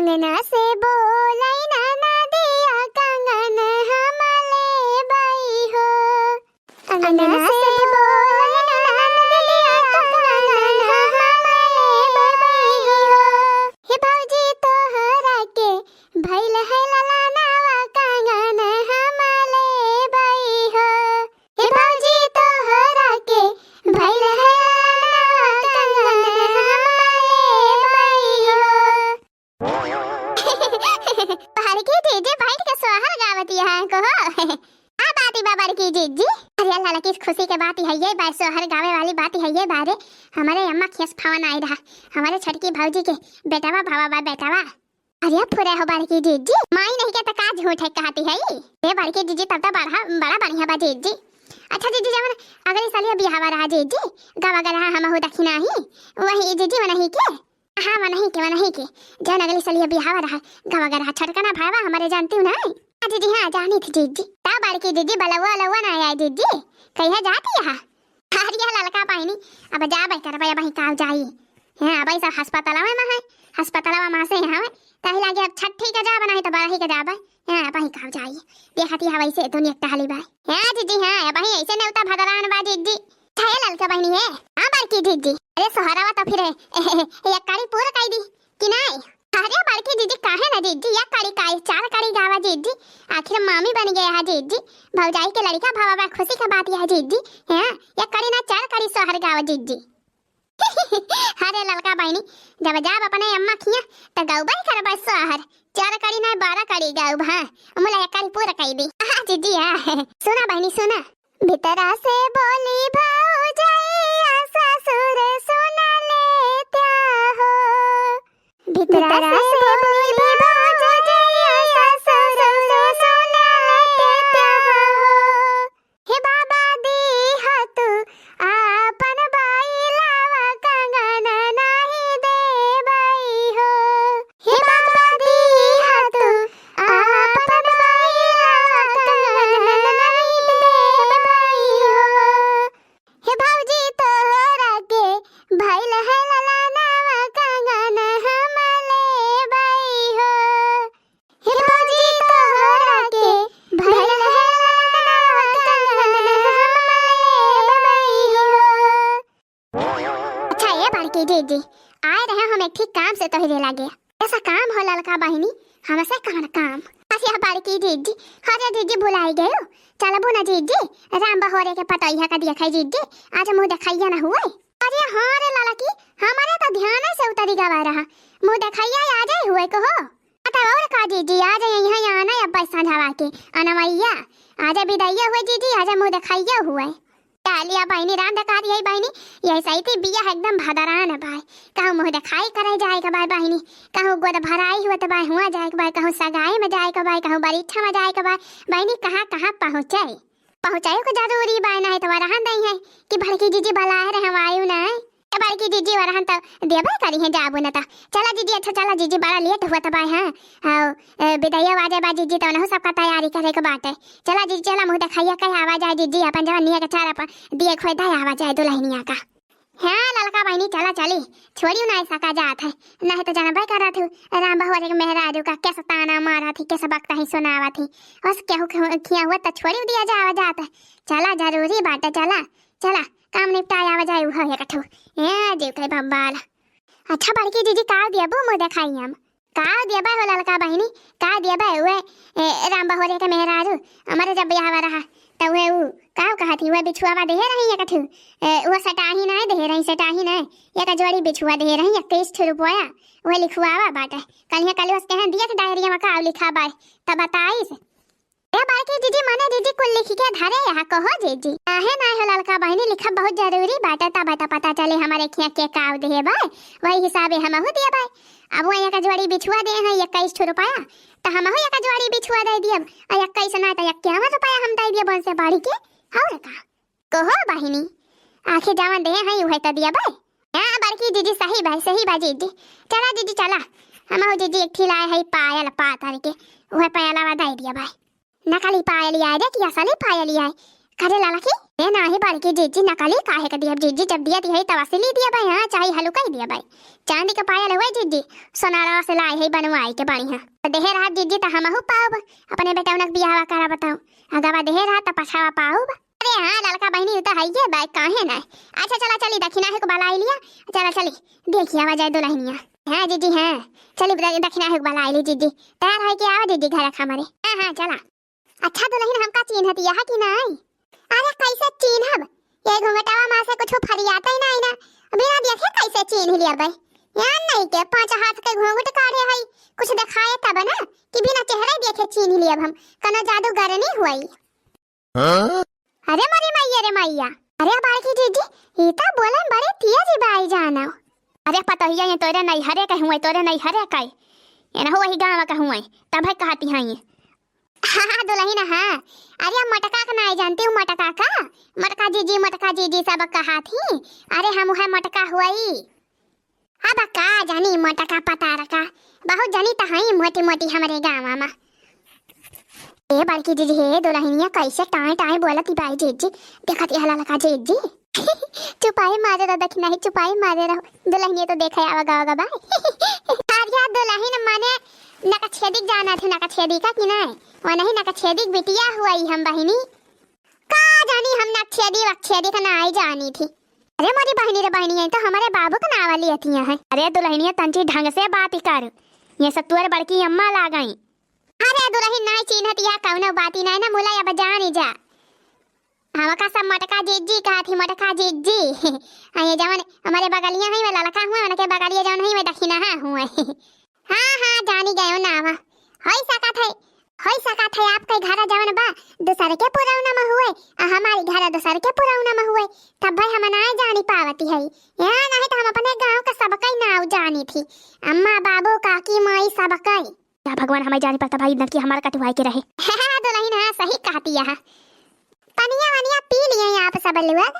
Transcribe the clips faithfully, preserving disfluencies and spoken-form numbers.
अंगना से बोलै ना नदिया, कंगन हम लेबै हो। अंगना से बोलै ना नदिया, कंगन हम लेबै हो। हे भौजी, तोहरा के भइल है ललनवा, कंगन हम लेबै हो। हे भौजी, तोहरा के भइल है ललनवा, कंगन हम लेबै हो। बड़की जीजी बैठ के सोहर गावत यहाँ कहो। आ बात बा बड़की जीजी। अरे ललकी खुशी के बात है ये बा, सोहर गावे वाली बात है ये बा रे। हमारे अम्मा खेस फोन आई रहा, हमारे छोटकी भौजी के बेटवा भावा बा बेटवा। अरे फुरे हो बड़की जीजी, माई नहीं के त का झूठ है कहती है। ए बड़की जीजी, तब तो बड़ा, बड़ा बढ़िया बा जीजी। अच्छा जीजी, जवन अगली सालिया बियाहवा रहा जीजी, गवा गरहा हमहू दखिना ही, वही जीजी वनही के। हाँ, वनही के, वनही के। जवन अगली सालिया बियाहवा रहा, गवा गरहा छोटका ना भाईवा हमारे जानती हूँ ना। हाँ जीजी, हाँ जानी थी जीजी। ता बड़की जीजी बलौआ लौआ ना आए जीजी, कहिया जाती है? अरे ललका बहिनी, अब जाबै करबै, अबहीं काव जाई। हाँ, अबहीं सब हस्पतालवा में है, हस्पतालवा में से हवे, तही लागे अब छठी के जाबै, नहीं तो बरही के जाबै। हाँ, अबहीं काव जाई। देखती हवै से दुनिया टहली बाय। हाँ जीजी, हाँ, अबहीं ऐसे नेवता भदरान बा जीजी। हे ललका बहिनी है। हाँ बड़की जीजी। अरे सोहरवा तो फिर एक कड़ी पूर कई दी कि नहीं? अरे बड़की जीजी, काहे ना जीजी, एक कड़ी काहे, चार कड़ी गावा जीजी। आखिर मामी बन गए है जीजी, भौजाई के लड़का भावा बा, खुशी का बात यह जीजी। हाँ, एक कड़ी ना, चार कड़ी सोहर गावा जीजी। अरे ललका बहिनी, जब जाब अपने अम्मा खिया त गौबै करबै सोहर, चार कड़ी ना बारह कड़ी गाउब। हाँ, मुला एक कड़ी पूरा कई दी। हाँ जीजी, हाँ। सुना बहिनी सुना। भीतरा से बोली भौजैया, ससुर सुन लेत्या हो। भीतरा से बोली भौजैया, ससुर सुन लेत्या हो। हे बाबा दीह तू आपन बैलावा, कंगन नाही देबै हो। हे बाबा दीह तू आपन बैलावा, कंगन नाही देबै हो। हे भौजी तोहरा के भइल है ललनवा, कंगन हम लेबै हो। हे भौजी तोहरा के भइल है ललनवा, कंगन हम लेबै हो। अच्छा ए बड़की जीजी, आए रहे हम एक ठीक काम से तोहरे लागे। ऐसा काम हो ललका बहिनी, हमसे कौन काम? अच्छा बड़की जीजी, अरे जीजी भुलाई गयो, चलबू ना जीजी, राम बहोरे के पतोहिया का देखै जीजी, आज मुँह देखैया ना हुए। अरे हाँ रे ललकी, हमारे तो ध्यान से उतरी गवा रहा, मुँह देखैया आज ही हुए कहो। तब और का जीजी, आज यहाँ आना अब बैसा झवा के अनवैया, आज बिदैया हुए जीजी, आज मुँह देखैया हुए। डालिया बहिनी, राम धकारी है बहिनी, यही सही थी बिया एकदम भदरान बाय। कहूँ मुँह देखाई करे जाए के बाय बहिनी, कहूँ गोद भराई हुआ त बाय हुआ जाए के बाय, कहूँ सगाई में जाए के बाय, कहूँ बरीठा में जाए के बाय। बहिनी कहाँ कहाँ पहुँचे, पहुँचाई को जरूरी बाय, नहीं तो वह रहन दई है कि बड़की जीजी बलाए रहे, हम आयु नहीं। ए बड़की जीजी वह रहन तो देबे करी है जाबू न त। चला जीजी, अच्छा चला जीजी, बड़ा लेट हुआ त बाय। हाँ, हाँ, ए, बिदैया आजे बा जीजी, तो उनहु सबका तैयारी करे के बाटे। चला जीजी, चला, मुँह देखैया कहे आवा जाए जीजी, अपन जवनिया के चार अपन दिए खोए दे आवा जाए दुल्हनिया का। हाँ ललका बहिनी, चला चली, छोड़ियो ना ऐसा का जात है, नहीं तो जानबे करत हूँ राम बहुआ के मेहरारू का कैसा ताना मारा थी, कैसा बकता ही सुनावा थी, बस केहू खिया हुआ तो छोड़ियो दिया जावा जात है। चला जरूरी बाटे, चला चला, काम निपटाए आवा जाए उहो एक ठो। ए जीव के बब्बाल। अच्छा बड़की जीजी, का देबू मुँह देखाई हम? का देबे हो ललका बहिनी, का देबे? उहे, ए, राम बहोरे के मेहरारू, हमारे जब बियाहवा रहा, त उहे उ, का कहत ही, उहे बिछुआवा देहे रही एक ठू, ए, उहे सटाही नाय देहे रही, सटाही नाय, एक जोड़ी बिछुआ देहे रही, इक्कीस ठू रुपया, उहे लिखुआवा बाटे। कलिया कलिया से कहें, दिया के डायरिया में का लिखा बाय, तब बताइस। ए बड़की जीजी, माने जीजी कुल लिखी के धरे यहाँ कहो जीजी। आहे ना हो ललका बहिनी, लिखब बहुत जरूरी बाटे, तब त पता चले हमारे खिया के का देहे बाय, वही हिसाबे हमहू दिए बाय। अब वो एक जोड़ी बिछुआ दे हैं इक्कीस ठो रुपया, त हमहू एक जोड़ी बिछुआ दे दियब, आ इक्कीस ना त इक्यावन रुपया हम दे दियब उनसे बाढ़ी के। और का कहो बहिनी, आखिर जवन दे हैं उहे त दिया बाय। हाँ बड़की जीजी, सही बाय, सही बा जीजी। चला जीजी चला, हमहू जीजी एक ठिलाए है पायल पातर के, उहे पायलवा दे दिया बाय। नकली पायल आए रे कि असली पायल आए? करे ललकी, ए नाही बड़की जिज्जी, नकली काहे के दियब जिज्जी, जब दियत हई तब असली दियब, हाँ, चाहे हलुका ही दियब। चांदी के पायल हुए जिज्जी, सोनारवा से लाई है बनवाई के बढ़िया। त देहे रहत जिज्जी त हमहू पाउब, अपने बेटौना के बियाहवा करब तउ। अगवा देहे रहत त पछावा पाउब। अरे हाँ ललका बहिनी, उ त हइये बा, काहे ना। अच्छा चला चली, दखिना है को बलाई लिया, चला चली, देखि आवा जाए दुलहिनिया। हाँ जिज्जी हाँ, चली द-, दखिना है को बलाई ली जिज्जी, तैयार होइके आवा जिज्जी घर हमरे। हाँ हाँ चला। अच्छा दुलहिन, हमका चीन्हत यह कि नाई? अरे कैसे चीन्हब? ये घुंघटवा मा से कुछ फरियाते नाई ना, बिना देखे कैसे चीन्ह लियबे? यान नहीं के पाँच हाथ के घूंघट काढ़े हई, कुछ देखाए तब ना कि बिना चेहरे देखे चीन्ह लियब हम, कनो जादूगरनी हुई। हाँ? अरे मोरी मैया रे मैया, अरे बड़की जिज्जी, ई त बोले बड़े तेज बाई जानो। अरे पतोहिया ये तोरे नैहरे के हुए, तोरे नैहरे के, ये ना वही गाँव के हुए, तब है कहती हैं ये। हाँ, हाँ, दुलहिन, हाँ। अरे, मटका का नाई जानती हूँ, मटका का? मटका जिज्जी, मटका जिज्जी सब कहा थी। अरे, हम है मटका हुई। अब का जानी मटका पतार का, बहुत जनी त हई मोटी मोटी हमरे गाँव मा। ए बड़की जिज्जी, हे दुलहिनिया कैसे टाई टाई बोलत ही बाई जिज्जी, देखत यह ललका जिज्जी। चुपाई मारे रहो, दखिना ही चुपाई मारे रहो, दुलहिनिया तो देखे आवा गावा गा बाई। अरे दुलहिन मने नकछेदी क जाना थे, नकछेदी का कि नाई? वो नहीं नकछेदी क बिटिया हुई हम बहिनी। का जानी हम नकछेदी वकछेदी का नाई जानी थी। अरे मोरी बहिनी रे बहिनी, ये तो हमरे बाबू का नावा लियतिया है। अरे दुलहिनिया तंची ढंग से बात ही कर, ये सब तुअर बड़की अम्मा लागई। अरे दुलहिन नाई चीन्हत या कौनो बाती नाई ना मुला, अब जानी जा। हमका सब मटका जिज्जी कहा थी, मटका जिज्जी। आ ये जवन हमरे बगलिया है, वे ललका हुए, उनके बगलिया जवन है, वे दखिनहा हुए। हाँ, हाँ, जानी गयो नावा। होई सकत है, होई सकत है आपके घर जवन बा, दूसर के पुरौना में हुए, आ हमारी घर दूसर के पुरौना में हुए, तब भाई हम ना जानी पावती है। यहाँ नहीं तो हम अपने गाँव का सबकई नाव जानी थी, अम्मा, बाबू, काकी, माई, सबकई। या भगवान, हमें जाने पड़ता भाई, इधर की हमार कटवाए के रहे। दुलहिन, हाँ, सही कहती है। पनिया वनिया पी लिए आप सब लोग,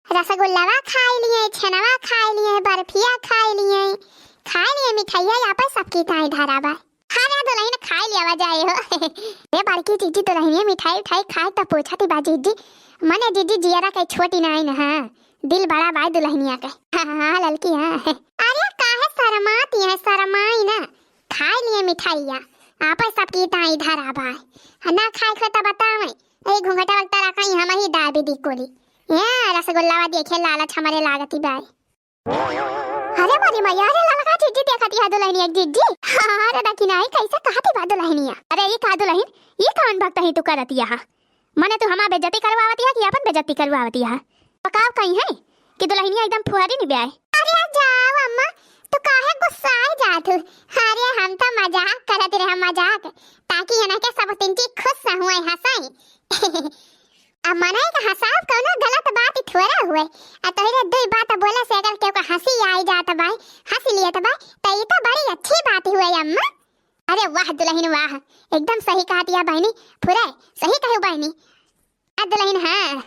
रसगुल्लावा खाई लिए, छेनवा खाई लिए, बर्फिया खाई लिए, खाई लिए मिठाइया यहाँ पर सबकी ताई धरा बा। अरे दुलहिन, खाई लिया जाए हो। ए बड़की जिज्जी, दुलहिनिया मिठाई उठाई खाए त पूछत ही बा जिज्जी, मने जिज्जी जियरा के छोटी नाई न, हाँ, दिल बड़ा बाई दुलहिनिया के। हाँ, हाँ, ललकी, हाँ। अरे काहे शरमाती है, शरमाई ना, खाई लिए मिठाइया, आपस सबकी ताई धरा बाय। ना खाए खो त बतावे, ए घुंघटा वक्ता रखाई हम ही दाबी दी कोली। ए रसगुल्लावा देखे लालच हमरे लागती बाय। अरे मोरी मैया, अरे ललका जिज्जी देखती है दुलहिनिया जिज्जी। हाँ, अरे देखी नाही कैसे कहती बा दुलहिनिया। अरे ई का दुलहिन, ई कौन भक्त ही तू करती यहाँ? मने तू हमार बेइज्जती करवावती है कि अपन बेइज्जती करवावती है? पकाव कहीं है कि दुलहिनिया एकदम फुहरी निब्याए। अरे जाओ अम्मा, तू काहे गुस्साए जात हो? अरे हम तो मजाक करत रहे, मजाक, ताकि इनके सब तिनकी खुश हुए, हंसाई। अब मनई के हंसाव कौनो गलत बात थोड़ा हुए। आ तोहरे दुई बात बोले से अगर केहू का हंसी आई जात बाई, हंस लियत बाई, त ई तो बड़ी अच्छी बात हुए अम्मा। अरे वाह दुलहिन वाह, एकदम सही कहतिया बहिनी, फुरे सही कहू बहिनी। आ दुलहिन, हाँ,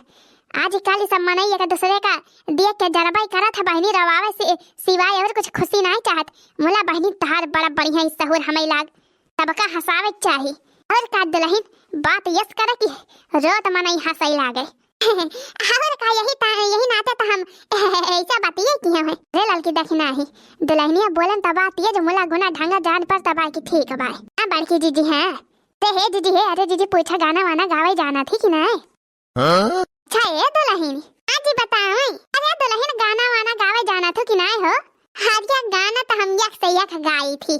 आजकल सब मनई एक दूसरे का देख के जरबई करत है बहिनी, रवावे से सिवाय और कुछ खुशी नाई चाहत। मुला बहिनी तहार बड़ा बढ़िया ई सहूर हमें लाग, सबका हंसावे के चाही। और का दुलहिन, बात यस करे कि रोत मनई हंसई लागे। और का यही ता-, यही नाते तो हम ऐसा बतिये किहे हैं। रे ललकी देखी नाही, दुलहिनिया बोलन तबा तेज मुला गुना ढंगा जान पर तबा कि ठीक बाय। हाँ बड़की जिज्जी हैं। अरे हे जिज्जी हे, अरे जिज्जी पूछा गाना वाना गावे जाना थी कि नाई? हाँ? अच्छा ए दुलहिन, आज ही बतावे। अरे दुलहिन गाना वाना गावे जाना थी कि नाई हो? अरे गाना तो हम यक से यक गाई थी।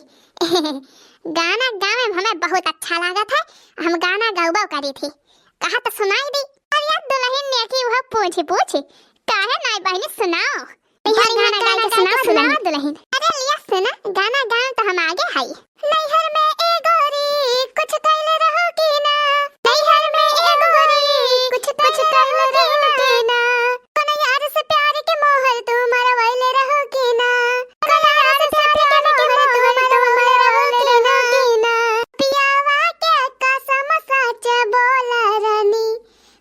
गाना गावे में हमें बहुत अच्छा लागत है, हम गाना गौबो करी थी। कहा तो सुनाई दी। अरे दुलहिन ने की वह पूछी पूछी, काहे नाई बहिनी सुनाओ। भैया गाना गाना गाना गाना सुनाओ, सुनाओ दुलहिन। अरे लिया सुना, गाना गाओ तो हम आगे हई। नैहर में ए गोरी कुछ कैले रहो कि ना? नैहर में ए गोरी कुछ कैले रहो कि ना? कोनो यार से प्यार के मोहर तू मरवैले रहो कि ना? कोनो यार से प्यार के मोहर तू मरवैले रहो कि ना? पियावा के कसम सच बोला रानी,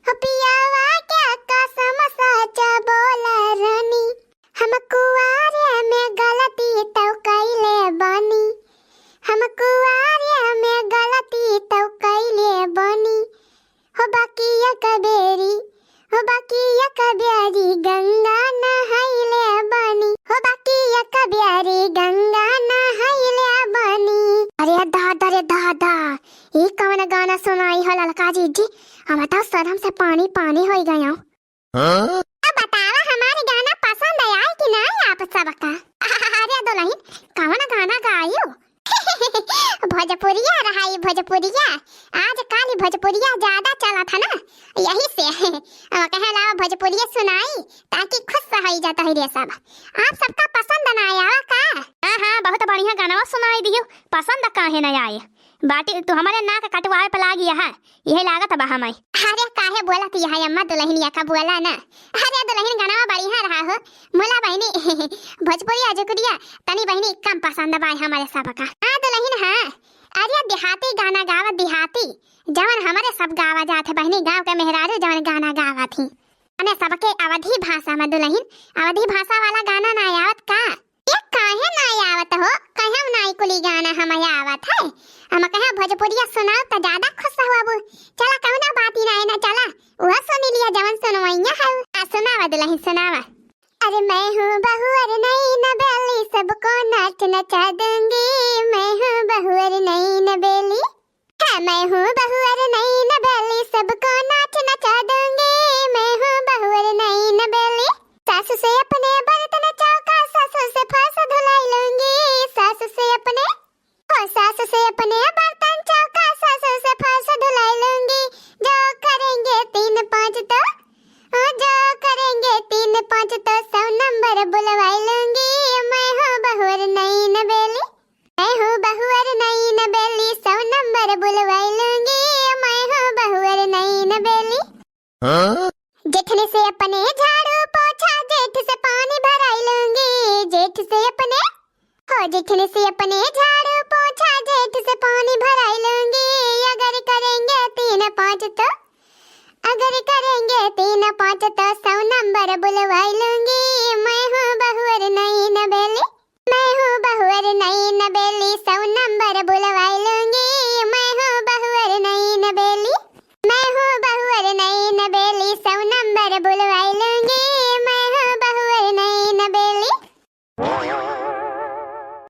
हो पियावा के कसम सच बोला रानी, हम कुआरे में गलती तो कैले बानी। ई कवन गाना सुनाई हो ललका जीजी? हम तो सरम से पानी पानी होई गयो। हाँ? अब बतावा, हमारे गाना पसंद आए कि ना आप सबका? अरे दुलहिन, कवन गाना गायो? भोजपुरिया रहा ई भोजपुरिया। आज काल ई भोजपुरिया ज्यादा चलत है ना, यही से। हम कहे लावा भोजपुरिया सुनाई, ताकि खुश होई जात है रे सब। आप सबका पसंद ना आया का? हाँ, हाँ, बहुत बढ़िया गाना सुनाई दियो। पसंद काहे ना आए? बाटी तू हमारे नाक कटवावे पे लागी है, यही लागत बा हमाई। अरे काहे बोलत यह अम्मा दुलहिनिया का बोला ना। अरे दुलहिन गाना बढ़िया रहा हो। मुला बहिनी, भोजपुरिया जुकुरिया तनी बहिनी कम पसंद बा हमारे सबका। हाँ दुलहिन, हाँ। अरे देहाती गाना गावा, देहाती, जवन हमारे सब गावा जात है बहिनी, गाँव के मेहरारू जवन गाना गावा थी। अने सबके अवधी भाषा में दुलहिन, अवधी भाषा वाला गाना ना आवत का? ये काहे ना आवत हो? कहम ना ई कुली गाना हम आवत है। हम कहे भोजपुरिया सुनाओ त ज्यादा खुश हो बाबू। चला कौनो बात ही ना है ना, चला। वह सुन लिया जवन सुनवैया है। आ सुनावा दुलहिन सुनावा। अरे मैं हूँ बहू अरे नई न बेली, सबको नाच नचा दूंगी। मैं हूँ बहू अरे नई न बेली। हाँ, मैं हूँ बहू अरे नई न बेली, सबको नाच नचा दूंगी। मैं हूँ बहू अरे नई न बेली। सासू से अपने बर्तन चौका, ससुर से फर्श धुलाई लूंगी। सासू से अपने, ओ सासू से अपने बर्तन चौका, ससुर से फर्श धुलाई लूंगी। जो करेंगे तीन पाँच तो, ओ जो करेंगे तीन पाँच तो सौ नंबर बुलवाई लूंगी। मैं हूँ बहू अरे नई न बेली। मैं हूँ बहू अरे नई न बेली, सौ नंबर बुलवाई लूंगी। मैं हूँ बहू अरे नई न बेली। हाँ? जेठनी से अपने झाड़ू पोछा, जेठ से पानी भराई लूंगी। जेठ से अपने, हो जेठनी से अपने झाड़ू पोछा, जेठ से पानी भराई लूंगी। अगर करेंगे तीन पाँच तो, अगर करेंगे तीन पाँच तो सौ नंबर बुलवाई लूंगी। मैं हूँ बहू अरे नई न बेली। मैं हूँ बहू अरे नई न बेली, सौ नंबर बुलवाई लूंगी। मैं हूँ बहू अरे नई न बेली। मैं हूँ बहू अरे नई न बेली, सौ नंबर बुलवाई